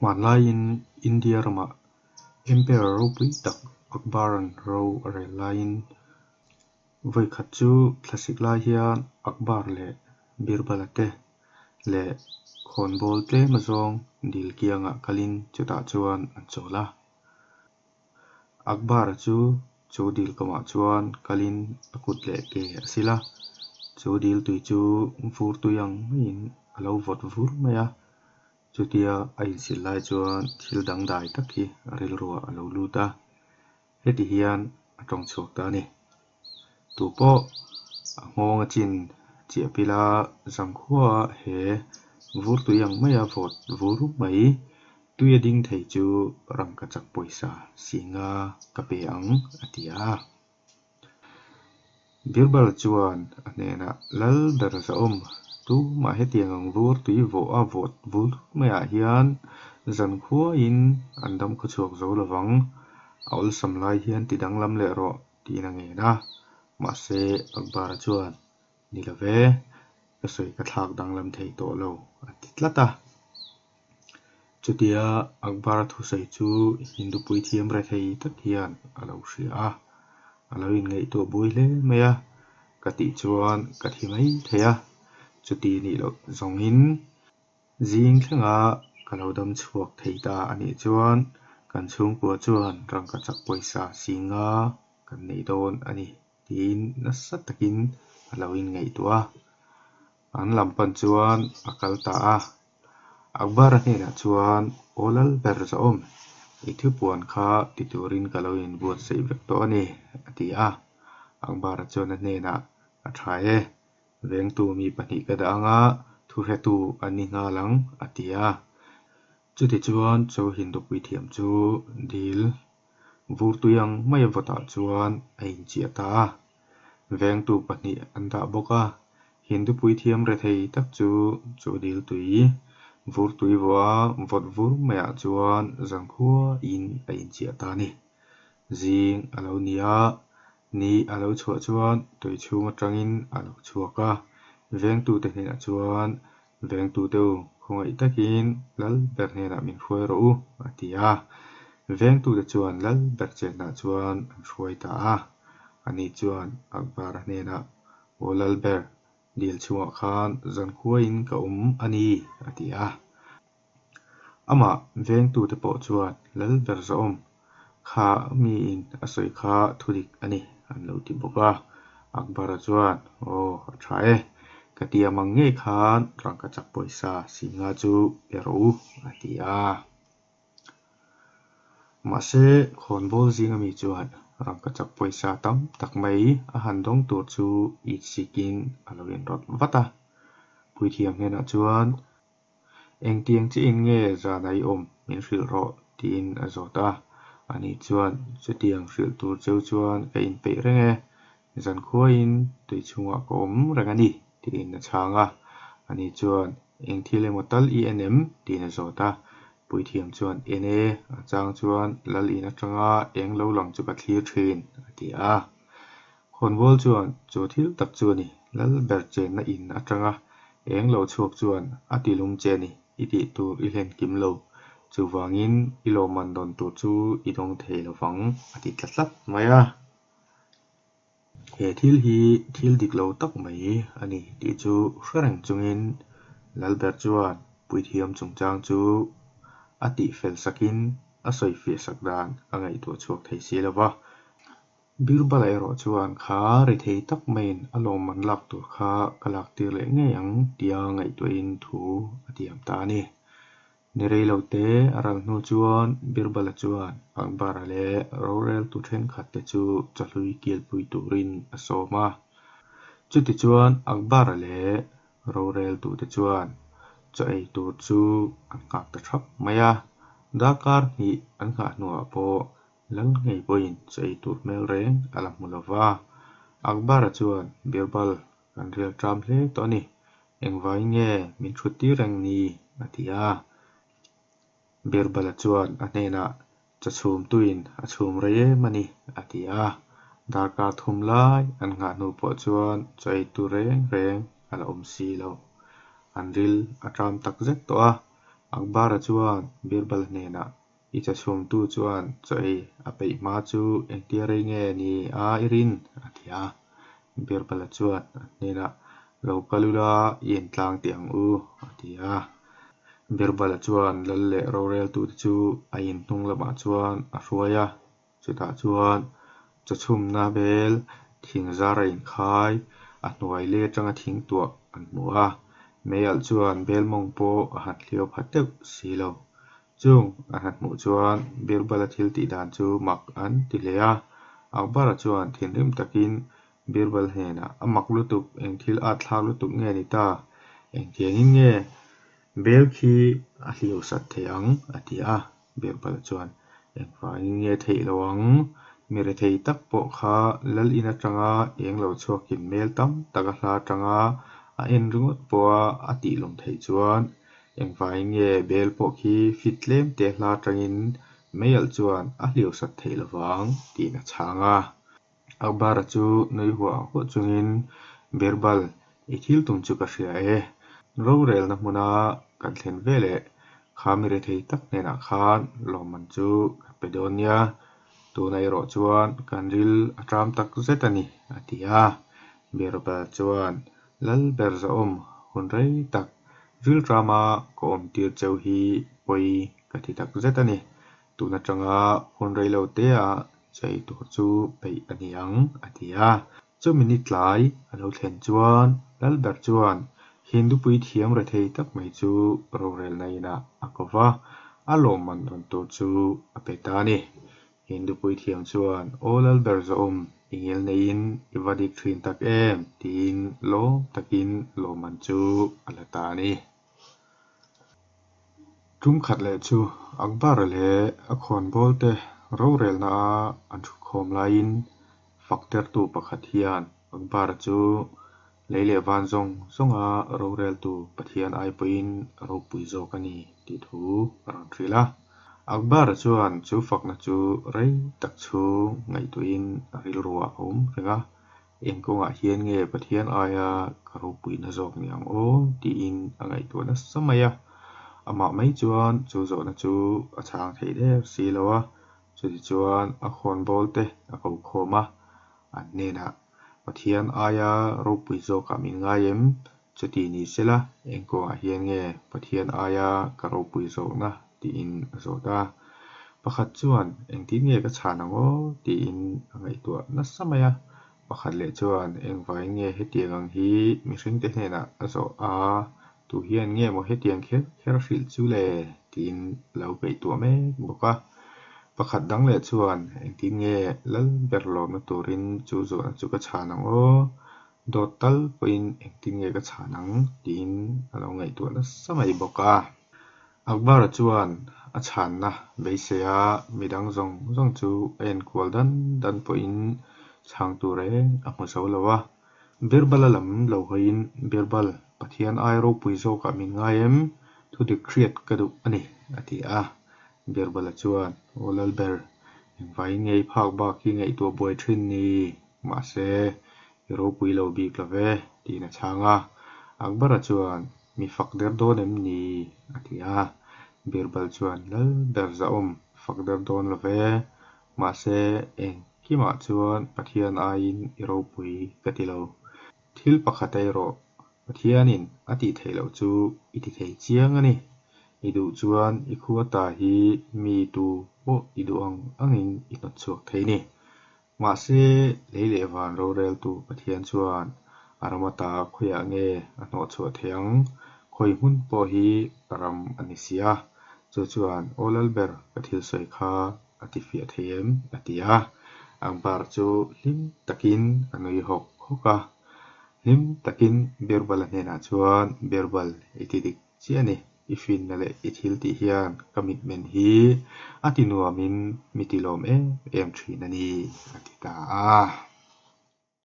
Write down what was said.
Hmanlaiin India ramah Emperor ropui tak Akbar-a'n ro a rel laiin vawi khat chu thlasik lai hian Akbar leh Birbal-a te leh khawnbawl tlem azawng dil kiangah kalin chutah chuan an chawl a. Akbar-a chu chu dil kawmah chuan kalin a kut leh ke a sil a, chu dil tui chu vur tui ang maiin a lo vawt vur mai a. Chutia a insil lai chuan thil dangdai tak hi a rilruah a lo lut a, heti hian a tawng chhuak ta a ni. Tupawh a nghawng a chin chiah pila zangkhua he vur tui ang maia vawt vur mai tui a ding thei chu rangkachak pawisa singa ka pe ang a ti a. Birbal chuan a hnenah, Lal ber zahawm, tumah hetiang ang vur tui vawh a vawt vur maiah hian zankhuain an dam khawchhuak zo lovang, a awlsam lai hian ti danglam leh rawh, tiin a ngen a. Mahse, Akbar-a chuan, Ni lo ve, ka sawi ka thlak danglam thei tawh lo, a ti tlat a. Chutia Akbar-a thusawi chu Hindu puithiam rethei tak hian a lo hria a, a lo inngaihtuah buai hle mai a, ka tih chuan ka thi mai thei a, chuti nih loh zawngin zing thlenga ka lo dam chhuak thei ta a nih chuan kan chhungkua chuan rangkachak pawisa singa kan nei dawn a ni tiin nasa takin a lo inngaihtuah a. An lam pan chuan a kal ta a. Akbar-a hnenah chuan, Aw lal ber zahawm, i thupuan kha ti turin ka lo inbuatsaih vek tawh a ni, a ti a. Akbar-a chuan a hnenah, A tha e, vengtu mi pahnih ka dah anga thuhretu an ni nghal ang, a ti a. Chutichuan chu Hindu puithiam chu dil vur tui ang mai vawtah chuan a inchiah ta a. Vengtu pahnih an dah bawk a, Hindu puithiam rethei tak chu chu dil tui vur tui vawh a vawt vur maiah chuan zankhuain a inchiah ta a ni. Zing a lo ni a, ni a lo chhuah chuan tui chhung atangin a lo chhuak a, vengtute hnenah chuan Vengtute u, khawngaih takin lal ber hnenah min hruai rawh u, a ti a. Vengtute chuan lal ber chenah chuan an hruai ta a. Ani chuan Akbar-a hnenah, Aw lal ber, dil chhungah khan zankhuain ka awm a ni, a ti a. Amah vengtute pawh chuan lal ber zawhawm Kha miin a sawi kha thudik a ni, an lo ti bawk a. Akbar-a chuan, Aw, a tha e. Ka tiam ang ngei khan rangkachak pawisa singa chu pe rawh u, a ti a. Mahse, khawnbawl zinga mi chuan rangkachak pawisa tam tak mai a han dawng tur chu itsikin a lo inrawlh vat a. Puithiam hnenah chuan, Engtiang chiahin nge zan a i awm min hrilh rawh tiin a zawt a. Ani chuan chutiang hrilh tur cheu chuan ka inpeih reng e, zankhuain tui chhungah ka awm reng a ni tiin a chhang a. Ani chuan eng thil emaw tal i en em tiin a zawt a. Puithiam chuan en e, a chang chuan lal in atanga eng lo lang chu ka thlir thin a ti a. Khawnbawl chuan chu thil tak chu a ni, lal ber chenna in atanga eng lo chhuak chuan a ti lum che a ni, i tih tur i hlen kim lo. Chuvangin i lawmman dawn tur chu i dawng thei lo vang, a ti tla tlat mai a. He thil hi thil dik lo tak mai a ni tih chu hre reng chungin Lalber chuan puithiam chungchang chu a tihfel sakin a sawifiah sak dan a ngaihtuah chhuak thei si lo va. Birbala erawh chuan kha ri thei tak maiin a lawmman lak tur kha ka lak tir leh ngei ang tia ngaihtuahin thu a tiam ta a ni. Ni rei lo te a ral hnu chuan Birbala chuan Akbar-a leh roreltu thenkhat te chu chawhlui kilpui turin a sawm a. Chutichuan Akbar-a leh roreltute chuan chaw ei tur chu an nghak ta thap mai a, darkar hnih an nghah hnuah pawh Lal ngei pawhin chaw ei tur hmel reng a la hmu lo va. Akbar-a chuan, Birbal, kan rial ṭam hle tawh a ni. Engvangin nge min ṭhut tir reng ni? a ti a. Birbal-a chuan a hnenah, Chaw chhum tuin a chhum rei em a ni, a ti a. Darkar thum lai an nghah hnu pawh chuan chaw ei tur reng reng a la awm si lo. An ril a ṭam tak zet tawh a. Akbar-a chuan Birbal hnenah, I chachhumtu chuan chaw ei a peih hma chu engtia rei nge ni a i rin? a ti a. Birbal-a chuan a hnenah, Lo kal ula i entlang teh ang u, a ti a. Birbal-a chuan lal leh roreltute chu a in hnung lamah chuan a hruai a. Chutah chuan chawchhumna bel thing zar a inkhai, a hnuai lei atanga thing tuah an hmu a. Meialh chuan bel mawng pawh a han hliau pha teuh si lo. Chung an han hmuh chuan Birbal-a thil tih dan chu mak an ti hle a. Akbar-a chuan thinrim takin Birbal hnenah, A mak lutuk, eng thil at thlak lutuk nge ni ta? Engtiangin nge bel khi a hliau sat thei ang? a ti a. Birbal chuan, Engvangin nge theih lo ang? Mi rethei tak pawh kha lal in atanga eng lo chhuakin mel tam tak a hla atanga a en ringawt pawha a tihlawm theih chuan engvangin nge bel pawh khi fit tlem te hla atangin meialh chuan a hliau sat theih lovang tiin a chhang a. Akbar-a chu nui huah huah chungin, Birbal, i thil tum chu ka hria e. Rorelna hmuna kan thlen veleh kha mi rethei tak hnenah khan lawmman chu kan pe dawn nia. Tuna erawh chuan kan ril a ṭam tak zet a ni, a ti a. Birbal chuan, Lal ber zahawm hun rei tak ril ṭama ka awm tir cheu hi pawi ka ti tak zet a ni. Tun aṭanga hun rei lo tea chei tur chu peih a ni ang, a ti a. Chumi ni tlai a lo thlen chuan Lalber chuan Hindu puithiam rethei tak mai chu rorelna inah a ko va, a lawmman rawn tur chu a pe ta a ni. Hindu puithiam chuan, Aw Lalber zawhawm, i ngel neiin i va dik thin tak em? tiin lawm takin lawmman chu a la ta a ni. Tum khat leh chu Akbar leh a khawnbawl te rorelna a an thutkhawm laiin fak dertu pakhat hian Akbar chu lei leh van zawng zawnga roreltu Pathian ai pawhin a ropui zawk a ni tih thu a rawn hrilh a. Akbar chuan chu fakna chu rei tak chhung ngaihtuahin a rilruah a awm reng a. Eng kawngah hian nge Pathian aia ka ropuina zawk ni ang aw? tiin a ngaihtuah nasa mai a. Amah mai chuan chu zawhna chu a chhang thei der si lo a. Chutichuan a khawnbawl te a ko khawm a, an hnenah, Pathian aia ropui zawkah min ngai em? Chuti ni sela, eng kawngah hian nge Pathian aia ka ropui zawkna? tiin a zawt a. Pakhat chuan, Engtin nge ka chhan ang aw? tiin a ngaihtuah nasa mai a. Pakhat leh chuan, Engvai nge hetiang ang hi mihringte hnenah a zawh a? Tu hian nge maw hetiang kher kher hrilh chu le? tiin a lo ngaihtuah mek bawk a. Pakhat dang leh chuan, Engtin nge lal ber lawmna turin chu zawhna chu ka chhan ang aw? Dawt tal pawhin engtin nge ka chhan ang? tiin a lo ngaihtuah nasa mai bawk a. Akbar-a chuan a chhanna beisei a, midang zawng zawng chu a enkual dan dan pawhin chhang tur reng a hmu zo lo a. Birbal-a lam lo hawiin, Birbal, Pathian ai ropui zawkah min ngai em? Thudik hriat ka duh a ni, a ti a. Birbal-a chuan, Aw Lalber, engvaiin nge i phak bak hi ngaihtuah buai thin ni? Mahse, i ropui lo bik lo ve, tiin a chhang a. Akbar-a chuan, Mi fak der dawn em ni? a ti a. Birbal chuan, Lal ber zahawm, fak der dawn lo ve. Mahse, engkimah chuan Pathian aiin i ropui ka ti lo. Thil pakhat erawh Pathianin a tih theih loh chu i ti thei chiang a ni. I duh chuan i khua ta hi mi tu pawh i duh ang angin i hnawt chhuak thei ni. Mahse, lei leh van roreltu Pathian chuan a ram ata khawiah nge a hnawh chhuah theih ang? Khawi hmun pawh hi ram a ni si a. Chu chuan, Aw Lalber, ka thil sawi kha a ti fiah thei em? a ti a. Akbar chu hlim takin a nui hawk hawk a. Hlim takin Birbal-a hnenah chuan, Birbal, i ti dik chiah a ni. I finna leh i thil tih hian ka mitmen hi a ti nuamin mi ti lawm em em thin a ni, a ti ta a.